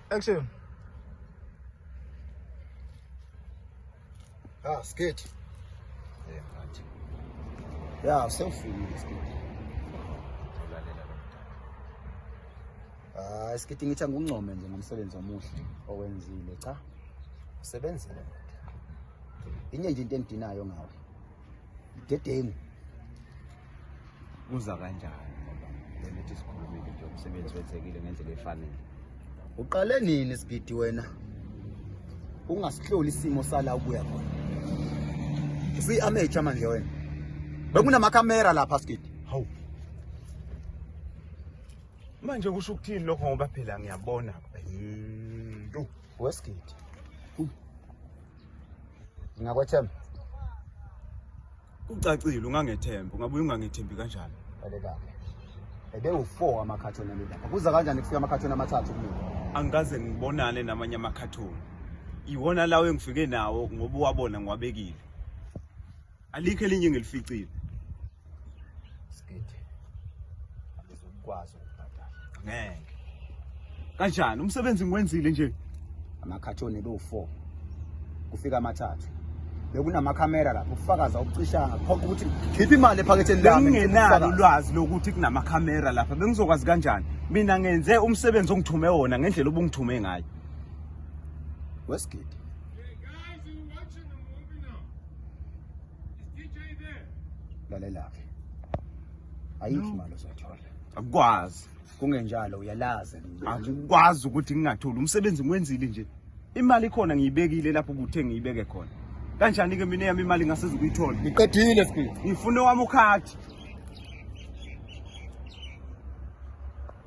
Action. Ah, skate. Yeah, manje. Ya, sewufikile skate. Ulalela lo mntana. Ah, skate ngithi angikuncome nje ngomsebenzi omuhle owenzile. Cha. Usebenzile ndoda. Inye nje into engidinayo ngawe. Dedengu. Uza kanjani ngoba benithi sikhulumile nje umsebenzi wenzekile ngendlela efanele. Uqale nini Sgidi wena? Ungasihloli isimo sala ubuya khona. Usuyi amateur manje wena. Bekunamakhamera lapha Sgidi. Hawu. Manje kusho ukuthini lokho ngoba phela ngiyabona. Into. Wesigidi. Ngingakwethemba. Kucacile ungangethemba, ungabuye ungangethembi kanjani? Lalela-ke. Ebewu-4 amakhathoni ami lapha. Kuza kanjani kufika amakhathoni amathathu kumina? Angikaze ngibonane namanye amakhathoni. Iwona lawo engifike nawo ngoba uwabona ngiwabekile. Alikho elinye engilificile. Sigidi. Angizukwazi ukubhadala. Ngeke. Kanjani? Umsebenzi ngiwenzile nje. Amakhathoni ebewu-4. Kufika amathathu. Bekunamakhamera lapha ukufakaza ukucishanga. Phoqa ukuthi khipha imali ephaketheni lami. Bengingenalo ulwazi lokuthi kunamakhamera lapha. Bengizokwazi kanjani? Mina ngenze umsebenzi ongithume wona ngendlela obungithume ngayo. Wesigidi. Hey guys, you watching the movie now? Is DJ there? Lalela-ke. Ayikho imali ozoyithola. Akukwazi. Kungenjalo uyalazi. Akukwazi ukuthi ngingatholi umsebenzi ngiwenzile nje. Imali ikhona ngiyibekile lapho kuthe ngiyibeke khona. Kanjani ke mina eyami imali ngasiza ukuyithola? Ngiqedile Sigidi. Ngifuna owami ukhadi.